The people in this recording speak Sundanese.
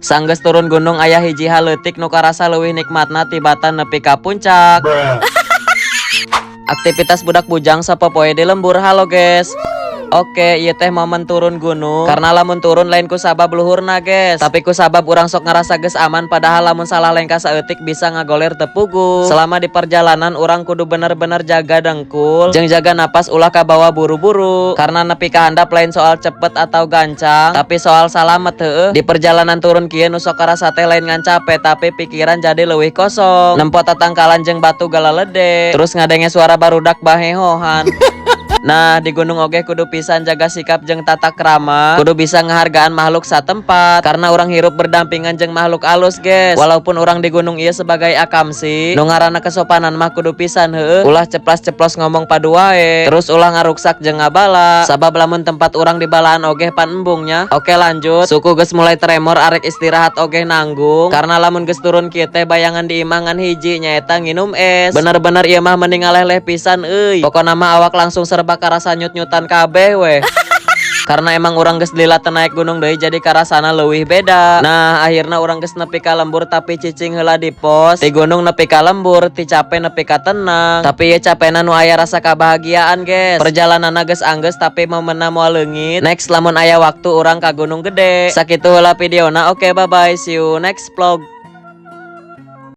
Sanggeus turun gunung, aya hiji hal leutik nu karasa leuwih nikmatna tibatan nepi ka puncak. Aktivitas budak bujang sapopoe di lembur. Halo, guys. Oke, ieu teh momen turun gunung. Karena lamun turun lain ku sabab luhurna, guys, tapi ku sabab urang sok ngerasa geus aman, padahal lamun salah lengkah saeutik bisa ngagoler teu puguh. Selama di perjalanan urang kudu bener-bener jaga dengkul jeung jaga napas, ulah kabawa buru-buru. Karena nepi ka handap lain soal cepet atau gancang, tapi soal salamet, heueuh. Di perjalanan turun kieu nu sok karasa teh lain ngan capek, tapi pikiran jadi leuwih kosong. Nempo tatangkalan jeung batu galalede, terus ngadenge suara barudak bahehohan. Nah, di gunung oge kudu pisan jaga sikap jeung tata krama, kudu bisa ngehargaan makhluk satempat karena urang hirup berdampingan jeung makhluk alus, guys. Walaupun urang di gunung ieu sebagai akamsi, nu ngaranna kesopanan mah kudu pisan, heueuh. Ulah ceplas-ceplos ngomong padu wae, terus ulah ngaruksak jeung ngabala. Sabab lamun tempat urang dibalaan oge pan embung nya. Oke, lanjut. Suku geus mulai tremor, arek istirahat oge nanggung karena lamun geus turun kieu teh bayangan di imah ngan hiji, nyaeta nginum es. Bener-bener ieu mah mending ngaleleh pisan euy. Pokona mah awak langsung serba karasa nyut-nyutan kabeh weh. Karena emang urang geus lila teu naik gunung deui, jadi karasana leuwih beda. Nah, akhirna urang geus nepi ka lembur, tapi cicing heula di pos. Ti gunung nepi ka lembur, ti cape nepi ka tenang. Tapi ieu capena nu aya rasa kebahagiaan, guys. Perjalananna geus anggeus, tapi momenna moal leungit. Next lamun aya waktu urang ka Gunung Gede. Sakitu heula videona. Oke, bye bye. See you next vlog.